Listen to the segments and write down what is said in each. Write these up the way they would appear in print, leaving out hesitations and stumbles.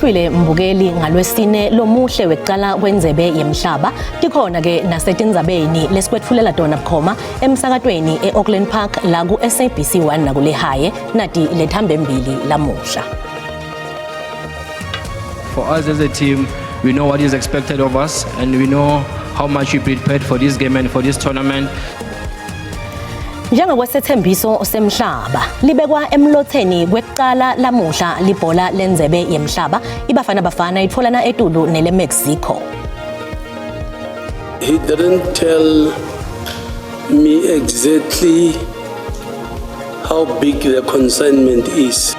Sekuhlwile mbukeli ngalwesine lomuhle wekucala kwendzebe yemhlaba tikhona ke nasetindzabeni lesikwetfulela tona bukhoma emsakatweni e-Auckland Park la ku-SABC 1 nakulehaye nati lethambe mbili lamuhla. For us as a team, we know what is expected of us and we know how much we prepared for this game and for this tournament. Njengokwesethembiso semhlaba libekwa emlotheni kwekuqala lamuhla libhola lendzebe yemhlaba iBafana Bafana itfolana etulu nele Mexico. He didn't tell me exactly how big the consignment is.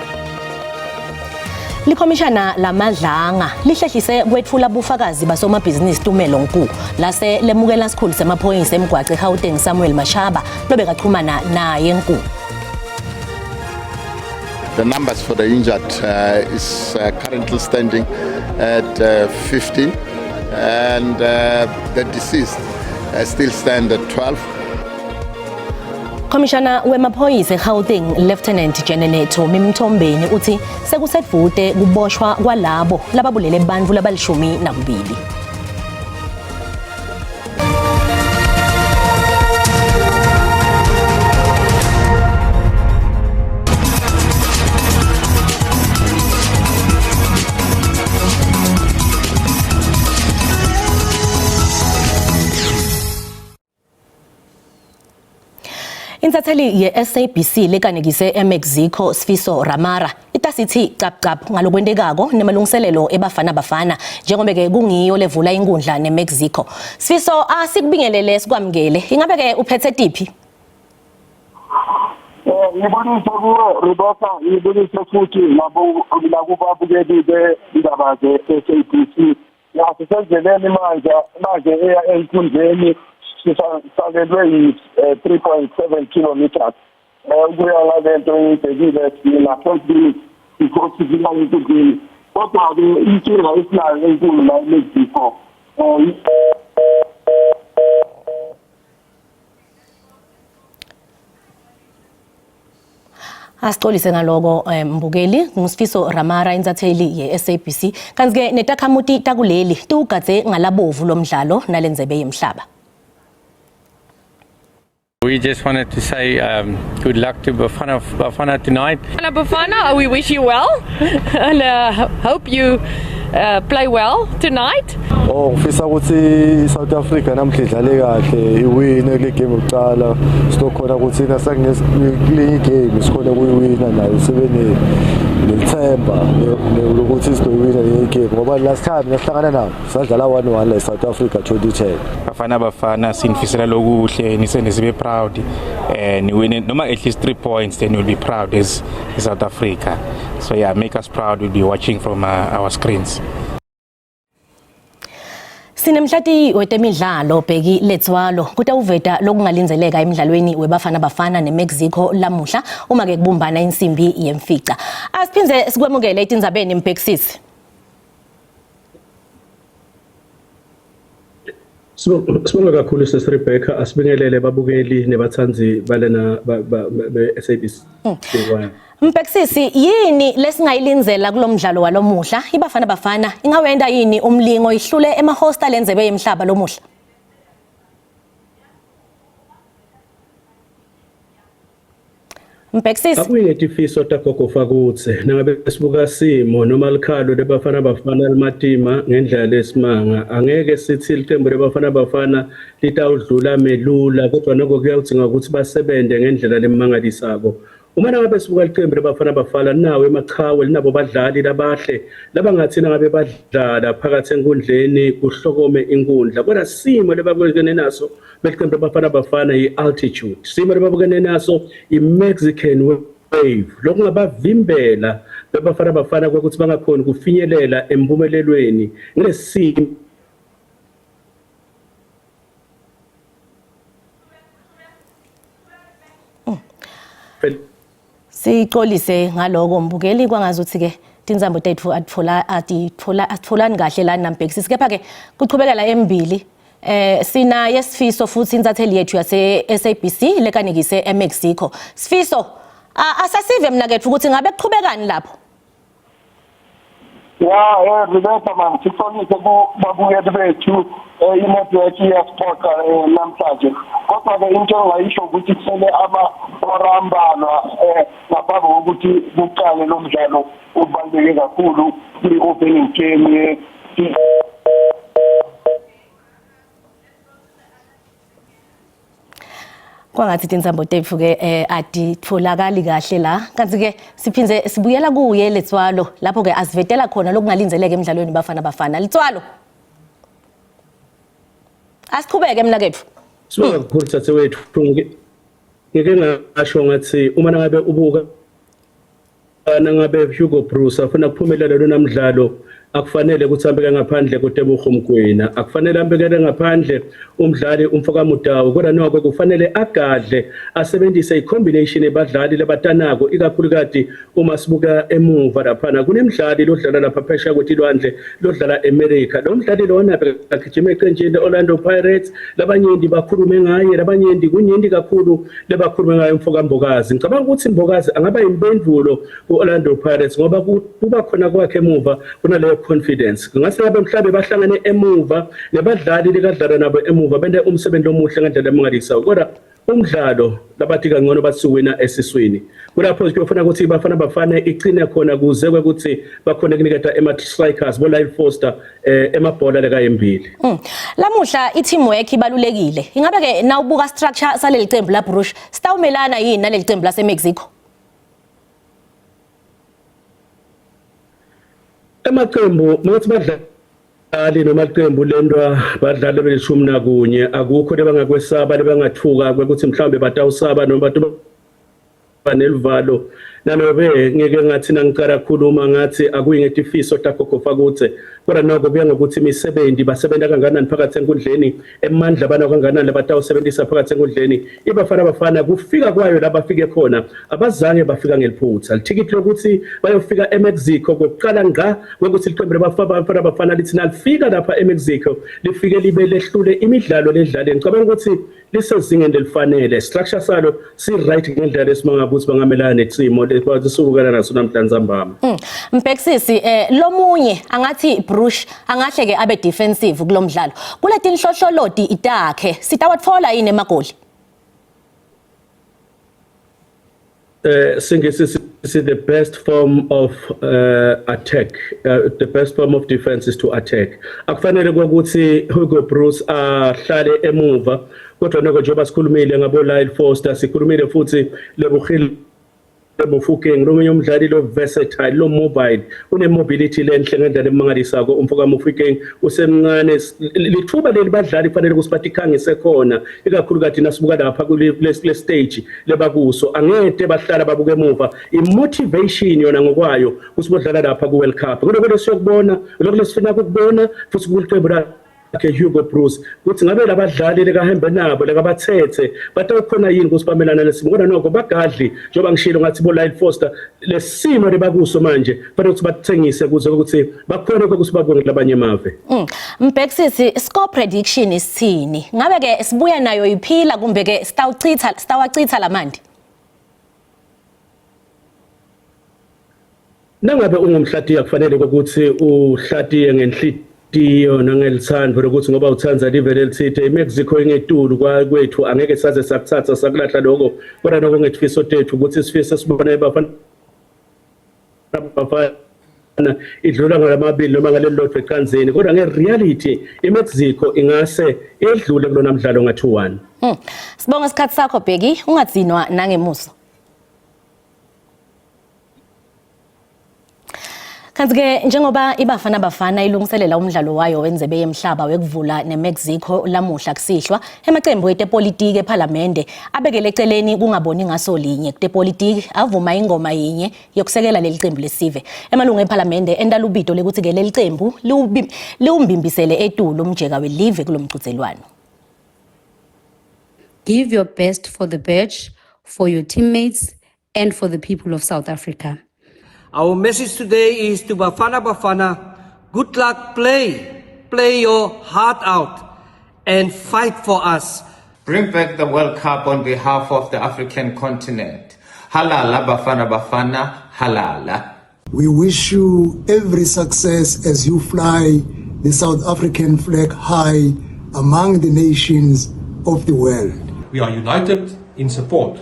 Likhomishana laMadlanga lihlehlise kwetfula bufakazi basomabhizinisi Tumelo Nku lase lemukela sikhulu semaphoyisa emgwaco eGauteng Samuel Mashaba lobekachumana naye Nku. The numbers for the injured is currently standing at 15 and the deceased still stand at 12. Khomishana wemaphoyisa eGauteng Lieutenant General Tommy Mthombeni uthi sekusedvute kuboshwa kwalabo lababulele bantfu labalishumi nakubili. Intatheli ye-SABC lekanekise eMexico Sifiso Ramara itasithi cap cap ngalokwentekako nemalungiselelo eBafana Bafana njengoba ke kungiyo levula inkundla neMexico. Sifiso, asikubingelele sikwamukele. Ingabe ke uphethe tiphi? Ngibonise kuwe Rebecca, ngibonise futhi nabo nakubabukeli bendaba ze-SABC. Ya, sisendleleni manje eya enkundleni, sisalelwe yi-3.7 kilometers ukuya ngalento engibhekile sina 12 minutes before sifika enkundleni. Kodwa-ke inkinga esinayo enkulu la eMexico Asixolise ngaloko mbukeli nguSifiso Ramara intatheli ye-SABC kanti ke netakhamuti takuleli tiwugadze ngalabovu lomdlalo nalendzebe yemhlaba. We just wanted to say good luck to Bafana Bafana tonight. Bafana Bafana, we wish you well and hope you play well tonight. Oh, ngifisa ukuthi iSouth Africa namhla idlale kahle, iwine kule game yokuqala, sizokhona ukuthi nasakulelinye game sikhone ukuyiwina nayo, sibe nethemba lokuthi sizoyiwina le game, ngoba last time nasihlangana nabo sadlala 1-1 la eSouth Africa 2010. Bafana Bafana, sinifisela lokuhle, nisende sibe proud, niwine noma at least 3 points, then we'll be proud as South Africa. So yeah, make us proud. We'll be watching from our screens. Sinemhlati wetemidlalo Bheki Letswalo kutawuveta lokungalindzeleka emidlalweni weBafana Bafana neMexico lamuhla uma ke kubumbana insimbi yemfica. Asiphindze sikwemukele etindzabeni Mbhekisisi. Sibonga kakhulu Sisi Rebecca, asibingelele babukeli nebatsandzi balena be-SABC. Mbhekisisi, yini lesingayilindzela kulomdlalo walomuhla? IBafana Bafana ingawenda yini umlingo ihlule emahosta lendzebe yemhlaba lomuhla? Mbhekisisi. Akuyi ngetifiso tagogo Fakutse nangabe sibuka simo noma likhalo leBafana Bafana limatima ngendlela lesimanga, angeke sithi licembu leBafana Bafana litawudlula melula, kodwa noko kuyawudzinga ukuthi basebente ngendlela lemangalisako. Uma nangabe sibuka licembu leBafana Bafana linawo emachawe, linabo badlali labahle labangathi nangabe badlala phakathi enkundleni kuhlokome inkundla, kodwa simo lebabukene naso belicembu leBafana Bafana yi-altitude, simo lebabukene naso i-Mexican wave, lokungabavimbela beBafana Bafana kwekuthi bangakhoni kufinyelela empumelelweni ngalesimo. Sicolise ngaloko mbukeli, kwangazuthi ke tinsambo tethu atfola atitfola atfolani kahle la nambhekisisi, kepha ke kuchubekela embili sinaye Sifiso futhi intatheli yethu yase SABC lekanikise eMexico. Sifiso, asasive mina kethu ukuthi ngabe kuqhubekani lapho? Ya, Rebecca man, sixolise kubabukeli bethu, i-network iyasiphoqa namhlanje. Kodwa-ke into engingayisho ukuthi kusele amahora ambalwa ngaphambi kokuthi kuqale lo mdlalo obaluleke kakhulu kwi-opening game. Kwangathi tintsambo tetfu ke atitfolakali kahle la, kanti ke siphindze sibuyela kuye Letswalo lapho ke asivetela khona lokungalindzeleka emidlalweni Bafana Bafana. Letswalo, asichubeke mina ketfu. Sibonga kakhulu thathewethu. Ngike ngasho ngathi uma nangabe ubuka, nangabe Hugo Broos afuna kuphumelela lona mdlalo, akufanele ukuthi ambeke ngaphandle kuTebogo Mokoena, akufanele ambekele ngaphandle umdlali umfoka Mudau, kodwa noko kufanele agadle asebenzise i-combination ebadlali labatanako, ikakhulukati uma sibuka emuva laphana kunemdlali lodlala lapha phesheya kwetilwandle, lodlala eMerica. Lo mdlali lona bekagijima eqenjini le-Orlando Pirates, labanyenti bakhulume ngaye, labanyenti kunyenti kakhulu lebakhulume ngayo umfoka Mbokazi. Ngicabanga ukuthi Mbokazi angaba impendulo ku-Orlando Pirates ngoba kuba khona kwakhe emuva kunaleyo confidence. Ngase ngabe mhlawumbe bahlangane emuva nebadlali likadlala nabo emuva, bente umsebenzi omuhle ngendlela emangalisayo, kodwa umdlalo labathi kangcono basiwina esiswini. Kulapho kuyofuna ukuthi Bafana Bafane igcine khona kuze kwekuthi bakhona kuniketa ema-strikers bo Lyle Foster emabhola lekayembili. Lamuhla i-teamwork ibalulekile. Ingabe ke nawubuka structure saleli cembu la Broos, sitawumelana yini naleli cembu lase Mexico? Emaqembu makuthi badlali noma iqembu lentwa badlali belishumi nakunye, akukho lebangakwesaba, lebangathuka kwekuthi mhlawumbe batawusaba noma bantu baneluvalo. Nanobe ngeke ngathi nangicala khuluma ngathi akuyi ngetifiso tagogo Fakutse, kodwa noko kuya ngokuthi imisebenzi basebenza kangakanani phakathi enkundleni, emandla bana kangakanani labatawusebenzisa phakathi enkundleni. IBafana Bafana kufika kwayo la bafike khona, abazange bafika ngeliphutha lithikithi lokuthi bayofika eMexico kokuqala ngqa kwekuthi liqembu leBafana Bafana lithi nalifika lapha eMexico lifike libe lehlule imidlalo ledlale. Ngicabanga ukuthi lisezingeni lelifanele, structure salo si-right ngendlela esimanga ukuthi bangamelana nesimo lesibukana naso namhlanje ntambama. Mbhekisisi, lomunye angathi Broos angahle ke abe defensive kulomdlalo. Kuletinhlohlolodi itakhe sitawatfola yini emagoli? Singisi si the best form of attack, the best form of defense is to attack. Akufanele ukuthi Hugo Broos ahlale emuva, kodwa noko njengoba sikhulumile ngabo Lyle Foster, sikhulumile futhi Lebohile Mofokeng, lomunye umdlali lo versatile, lo mobile, une mobility lenhle ngendlela emangalisako umfoka Mofokeng, usemncane. Lithuba leli badlali kufanele ukuthi batikhangise khona, ikakhulukati nasibuka lapha kule stage lebakuso. Angete bahlala babuke emuva, i-motivation yona ngokwayo ukuthi bodlala lapha ku-World Cup, kuloko lesiyokubona, lokho lesifuna ukubona futhi kuliqembu lakhe Hugo Broos, ukuthi ngabe labadlali lekahambe nabo lekabathethe batawukhona yini ukuthi bamelana nesimo. Kodwa nokho bagadli, njengoba ngishilo ngathi bo Lyle Foster, lesimo lebakuso manje fanele ukuthi bathengise ukuze ukuthi bakhone ukuthi babone labanye emave. Mbhekisisi, score prediction isithini? Ngabe ke sibuya nayo iphila kumbe ke sitawuchitha, sitawachitha lamandi? Nangabe ungumhlatiya kufanele ukuthi uhlatiye ngenhlitiyo nangelithando lokuthi ngoba uthanda live lelithide. IMexico ingetulu kwethu, angeke saze sakuthatha sakulahla lokho, kodwa noko ngetifiso tethu ukuthi sifise sibone Bafana Bafana idlula ngalamabili noma ngalelilodwa eqanzini, kodwa nge-reality iMexico ingase idlule kulona mdlalo nga-2-1. Sibonga isikhathi sakho Bheki, ungadzinwa nangemuso. Kanti ke njengoba iBafana Bafana ilungiselela umdlalo wayo wenzebe yemhlaba wekuvula neMexico lamuhla kusihlwa, emacembu etepolitiki ePhalamende abekele eceleni kungaboni ngaso linye kutepolitiki, avuma ingoma yinye yokusekela leli cembu lesive. Emalungu ePhalamende entalubito lekuthi ke leli cembu liwumbimbisele etulu umjeka welive kulomgcudzelwano. Give your best for the badge, for your teammates, and for the people of South Africa. Our message today is to Bafana Bafana, good luck, play. Play your heart out and fight for us. Bring back the World Cup on behalf of the African continent. Halala Bafana Bafana, halala. We wish you every success as you fly the South African flag high among the nations of the world. We are united in support.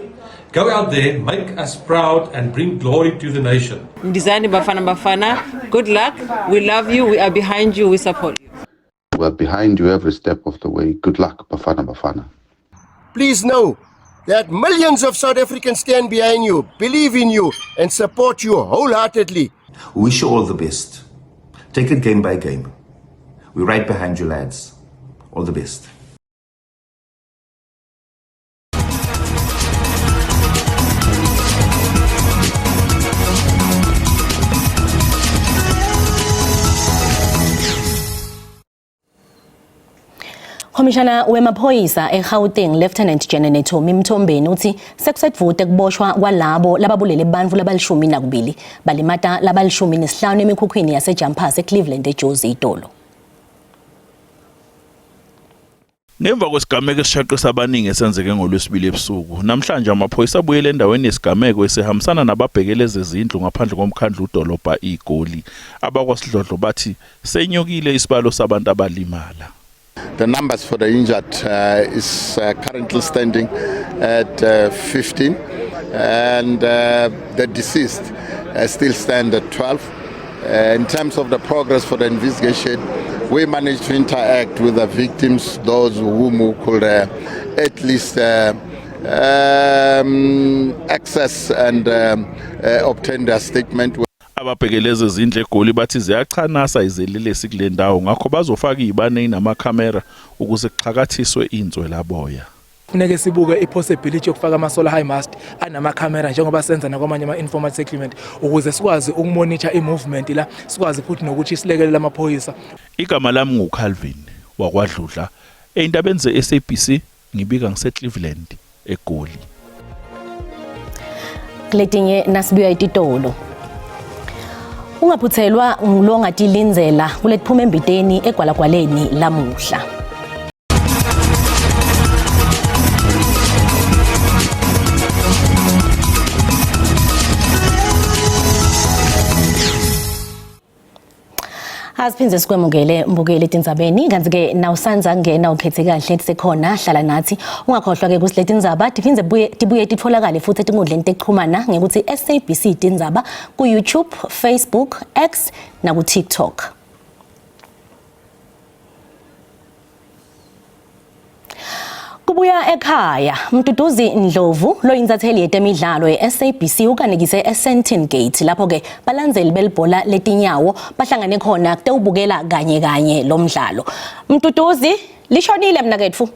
Go out there, make us proud, and bring glory to the nation. Ndizani Bafana Bafana, good luck. We love you. We are behind you. We support you. We are behind you every step of the way. Good luck, Bafana Bafana. Please know that millions of South Africans stand behind you, believe in you, and support you wholeheartedly. We wish you all the best. Take it game by game. We're right behind you, lads. All the best. Khomishana wemaphoyisa eGauteng Lieutenant General Tommy Mthombeni uthi sekusedvute kuboshwa kwalabo lababulele bantfu labalishumi nakubili balimata labalishumi nesihlanu emikhukhwini yaseJampers eCleveland eJozi itolo. Ngemva kwesigameko esishaqisa abaningi esenzeke ngoLwesibili ebusuku, namhlanje amaphoyisa abuyele endaweni yesigameko esehambisana nababhekele ezezindlu ngaphandle komkhandlu udolobha iGoli. AbakwaSidlodlo bathi senyukile isibalo sabantu abalimala. The numbers for the injured is currently standing at 15 and the deceased still stand at 12. In terms of the progress for the investigation, we managed to interact with the victims, those whom we could at least access and obtain their statement. Ababhekele ezezindlu eGoli bathi ziyachanasa izelelesi kule ndawo ngakho bazofaka izibane ezinama-camera ukuze kuxhakathiswe inswelaboya. Funeke sibuke i-possibility yokufaka ama-solar high mast anamakhamera njengoba senza nakwamanye ama-informal settlement ukuze sikwazi ukumonitha i-movement la sikwazi futhi nokuthi silekelele amaphoyisa. Igama lami nguCalvin wakwaDludla ey'ndabeni ze-SABC ngibika ngiseCleveland eGoli. Kuletinye nasibuya ititolo. Ungaphuthelwa ngilongatilindzela kuletiphuma embiteni egwalagwaleni lamuhla. Asiphinde sikwemukele mbukeli etindzabeni kanti-ke nawusanza kungena ukhethe kahle tisekhona hlala nathi ungakhohlwa-ke ukuthi leti ndzaba tiphinde tibuye titholakale futhi etinkundleni tekuxhumana ngekuthi SABC Tindzaba ku-YouTube, Facebook, X naku-TikTok. Kubuya ekhaya, Mduduzi Ndlovu loyintatheli yetemidlalo ye-SABC ukanekise eSandton Gate lapho-ke balandzeli belibhola letinyawo bahlangane khona kutewubukela kanye kanye lo mdlalo. Mduduzi, lishonile mnaketfu.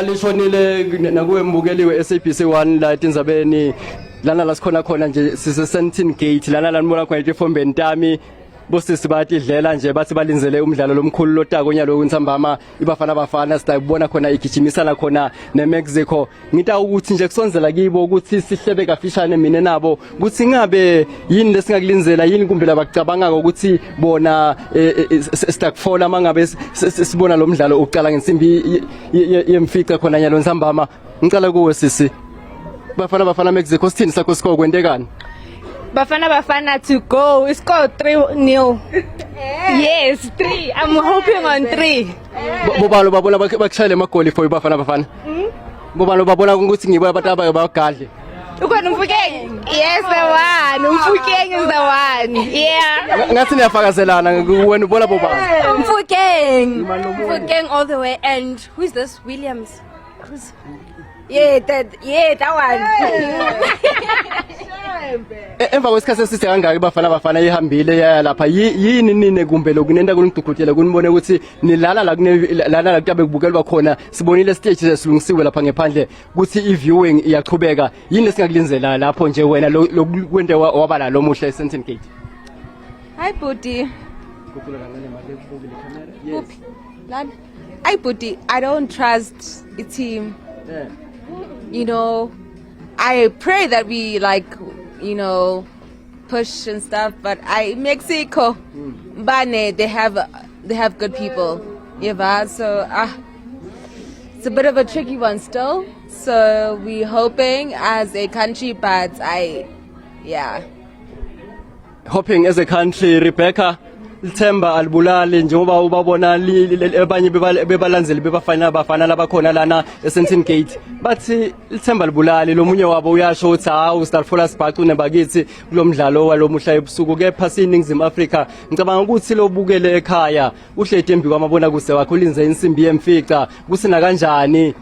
Lishonile nakuwe mbukeli we-SABC 1 la etindzabeni lana la sikhona khona nje sise-Sandton Gate lana la nibona khona etifombeni tami bosisi bayatidlela nje bathi balindzele umdlalo lomkhulu lotako nyalo kuntsambama ibafana bafana sitayibona khona igijimisana khona neMexico ngita ukuthi nje kusondzela kibo ukuthi sihlebe kafishane mina nabo ukuthi ngabe yini lesingakulindzela yini kumbe labakucabangako ukuthi bona sitakufola mangabe sibona lo mdlalo uqala ngensimbi yemfica khona nyalo ntsambama ngicala kuwe sisi bafana bafana Mexico sithini sakho score kwentekani Bafana Bafana to go. It's called 3-0. Yes, 3. I'm hoping on 3. Bobalo babona bakushayele amagoli for ibafana bafana bobalo babona ukuthi ngibo abantu abayo bagadle. Ukhona uMofokeng? Yes, the one. Mofokeng is the one. Yeah. Ngathi niyafakazelana wena ubona bobani. Mofokeng. Mofokeng all the way. And who is this? Williams. Who's Yeah, that one. Emva kwesikhathi eside kangaka ibafana bafana ihambile yaya lapha yini nine kumbe lokunenta kunigcugcutela kunibone ukuthi nilala la kune lana la kutabe kubukelwa khona sibonile stage silungisiwe lapha ngephandle ukuthi i-viewing iyachubeka yini lesingakulindzela lapho nje wena lokwente waba la lomuhle eSandton Gate. Hi, Bhuti. Kuphi? Lana. Hi, Bhuti. I don't trust a team. I pray that we like, push and stuff, but I Mexico, Bane, they have good people. Yeah, so It's a bit of a tricky one still. So we're hoping as a country, but I, yeah. Hoping as a country, Rebecca, lithemba alibulali njengoba ubabona abanye bebalandzeli bebafana bafana labakhona lana eSandton Gate bathi lithemba libulali lomunye wabo uyasho ukuthi hawu sitalifola sibhacu nebakithi kulomdlalo walomuhla ebusuku kepha siyiningizimu Afrika ngicabanga ukuthi lobukele ekhaya uhleti embi kwamabona kuse wakhe ulinze insimbi yemfica kusina kanjani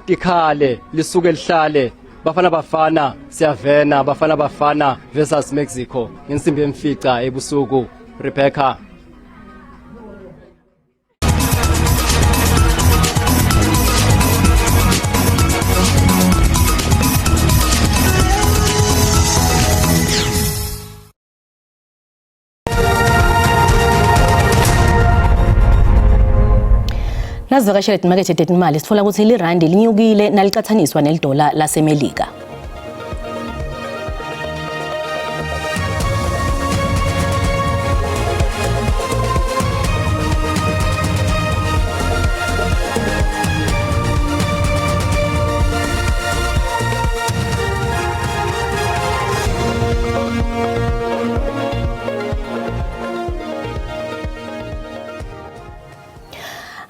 tikhale lisuke lihlale Bafana Bafana siyavena Bafana Bafana versus Mexico ngensimbi yemfica ebusuku Rebecca. Nasivakashele timakethe tetimali sitfola kutsi lirandi linyukile nalicatsaniswa nelidola laseMelika.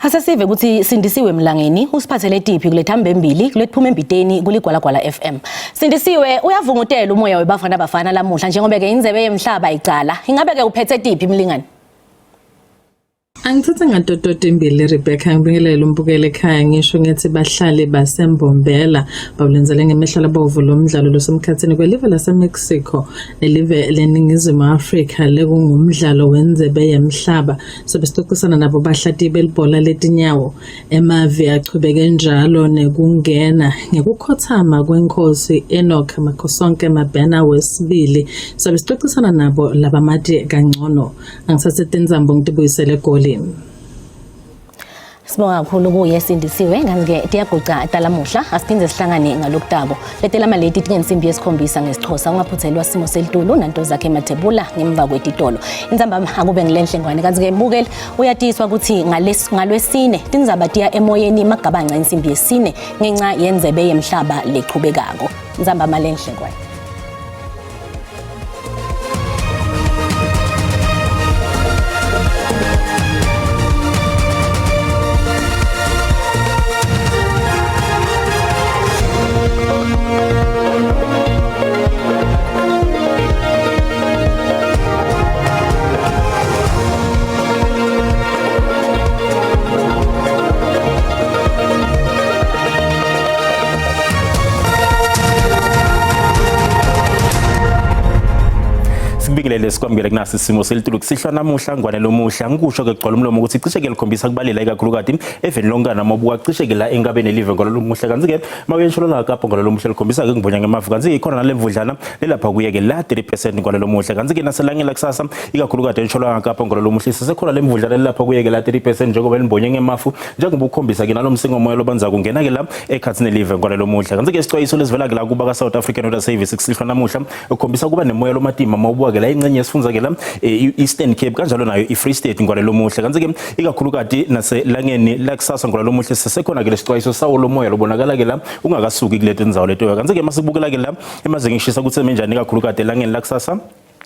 Asesive ukuthi Sindisiwe Mlangeni usiphathele tiphi kulethamba embili kulethphuma embiteni kuligwalagwala FM. Sindisiwe uyavungutela umoya webafana bafana lamuhla njengoba ke indzebe yemhlaba icala. Ingabe ke uphethe tiphi mlingani? Angithathe ngatotota imbili Rebecca ngibingelele umbukele ekhaya ngisho ngithi bahlali baseMbombela bawulenzele ngemehlo labovu lo mdlalo losemkhathini kwelive laseMexico nelive leNingizimu Afrika lekungumdlalo wendzebe yemhlaba sobe sixoxisana nabo bahlati belibhola letinyawo emavi achubeke njalo nekungena ngekukhothama kwenkosi Enoch Makhosonke Mabena wesibili sobe sixoxisana nabo labamati kangcono Angithathe tinzambo ngitibuyisele egolini. Sibonga kakhulu kuye Sindisiwe ngazi-ke tiyaguca talamuhla asiphinde sihlangane ngalokutako letelama leti tingensimbi yesikhombisa ngesiXhosa ungaphuthelwa simo selitulu nanto zakhe mathebula ngemva kwetitolo intsambama akube ngilenhle ngwane kanti-ke mbukeli uyatiswa ukuthi ngalwesine tindzaba tiya emoyeni magabanca insimbi yesine ngenxa yendzebe yemhlaba lechubekako intsambama lenhle ngwane. Sikubingelele sikwamukele kunasi isimo selitulu kusihlwa namuhla ngwane lomuhla ngikusho ke kugcwala umlomo ukuthi cishe ke likhombisa kubalela ikakhulukati eveni lonkana mabuka cishe ke la enkabeni elive ngalo lomuhla kanti ke mawuye la Kapa ngalo lomuhla likhombisa ke ngibonya ngemafu kanti ikhona nalemvudlana lelapha kuye ke la 3% ngalo lomuhla kanti ke naselangeni lakusasa ikakhulukati entshonalanga Kapa ngalo lomuhla sisekhona lemvudlana lelapha kuye ke la 3% njengoba limbonye ngemafu njengoba ukhombisa ke nalomsingo moya lobanza kungena ke la ekhathini elive ngolelo muhla kanti ke isixwayiso lesivela ke la kuba ka South African Weather Service kusihlwa namuhla ukhombisa kuba nemoya lomatima mawubuka ke la ingxenye yesifundza ke la e, Eastern Cape kanjalo nayo iFree State ngolelo muhla kanti ke ikakhulukati naselangeni lakusasa ngolelo muhla sisekhona ke lesixwayiso sawo lomoya lobonakala ke la ungakasuki kuleti ndzawo leto kanti ke masibukela ke la emazinga eshisa kutsi menjani ikakhulukati elangeni lakusasa.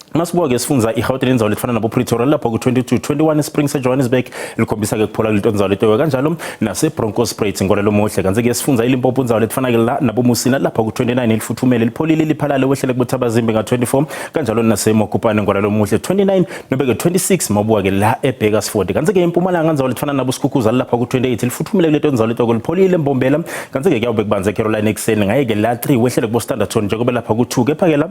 Masibuka ke sifundza iGauteng indzawo letifana nabo Pretoria lapho ku-22 21 Springs eJohannesburg likhombisa ke kuphola kulento ndzawo letoyo kanjalo naseBronkhorstspruit ngolelo muhle kanti ke sifundza iLimpopo indzawo letifana ke la nabo Musina lapho ku-29 lifuthumele lipholile liphalale wehlele kubuthabazimbi nga-24 kanjalo naseMokopane ngolelo muhle 29 nobe ke 26 mawubuka ke la eBakersford kanti ke impumalanga indzawo letifana nabo Skukuza lapho ku-28 lifuthumele kuleto ndzawo letoyo lipholile eMbombela kanti ke kuyawube kubanze eCaroline ekuseni ngaye ke la 3 wehlele kubo Standerton njengoba lapha ku-2 kepha ke la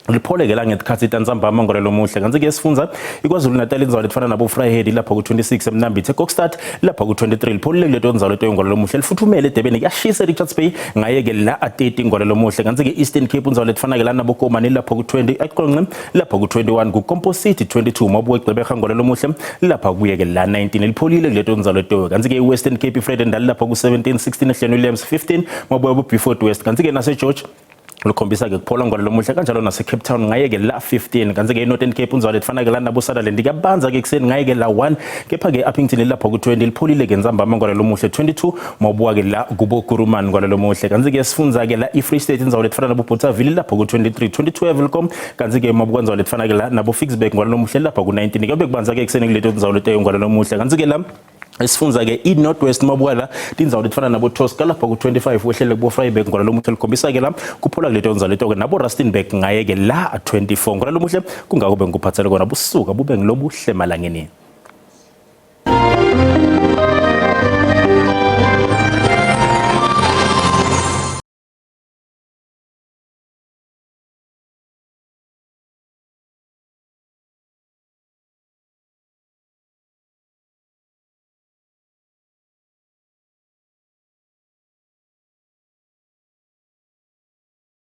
lipholeke la ngetikhatsi tantsambama ngolelo muhle kanti ke sifundza iKwaZulu Natal indzawo letifana nabo Vryheid lapha ku-26 eMnambithi eKokstad lapha ku-23 lipholile kuleto ndzawo leto ngolelo muhle lifuthumele eDurban kuyashisa eRichards Bay ngaye ke la a-30 ngolelo muhle kanti ke Eastern Cape indzawo letifana ke la nabo Komani lapha ku-20 eQonce lapha ku-21 kuKompositi 22 mabuke Gqeberha ngolelo muhle lapha kuye ke la 19 lipholile kuleto ndzawo leto kanti ke iWestern Cape iVredendal lapha ku-17 16 eHlen Williams 15 mabuye bo Beaufort West kanti ke nase George. Lukhombisa-ke kuphola ngwalo lomuhle kanjalo nase-Cape Town ngaye-ke la 15, kanti-ke i-Northern Cape indzawo letifana-ke la nabo-Sutherland kuyabanza-ke ekuseni ngaye-ke la 1, kepha-ke Upington lilapha ku-20 lipholile-ke ntsambama ngwalo lomuhle 22 mawubuka-ke la kubo Kuruman ngwalo lomuhle. Kanti-ke sifundza-ke la i-Free State indzawo letifana nabo Bothaville lapha ku-23, 22 eWelkom, kanti-ke mawubuka indzawo letifana-ke la nabo Ficksburg ngwalo lomuhle lapha ku-19 kuyabe kubanza-ke ekuseni kuleto ndzawo leteyo ngwalo lomuhle. Kanti-ke la esifundza-ke i-North West mabuka la tindzawo letifana nabo Tosca lapha ku-25 wehlele kubo Vryburg ngwala lomuhle likhombisa-ke la kuphola kuleto ndzawo leto-ke nabo Rustenburg ngaye-ke la 24 ngwala lomuhle. Kungako bengikuphathele kona busuka bube ngilobuhle emalangeni.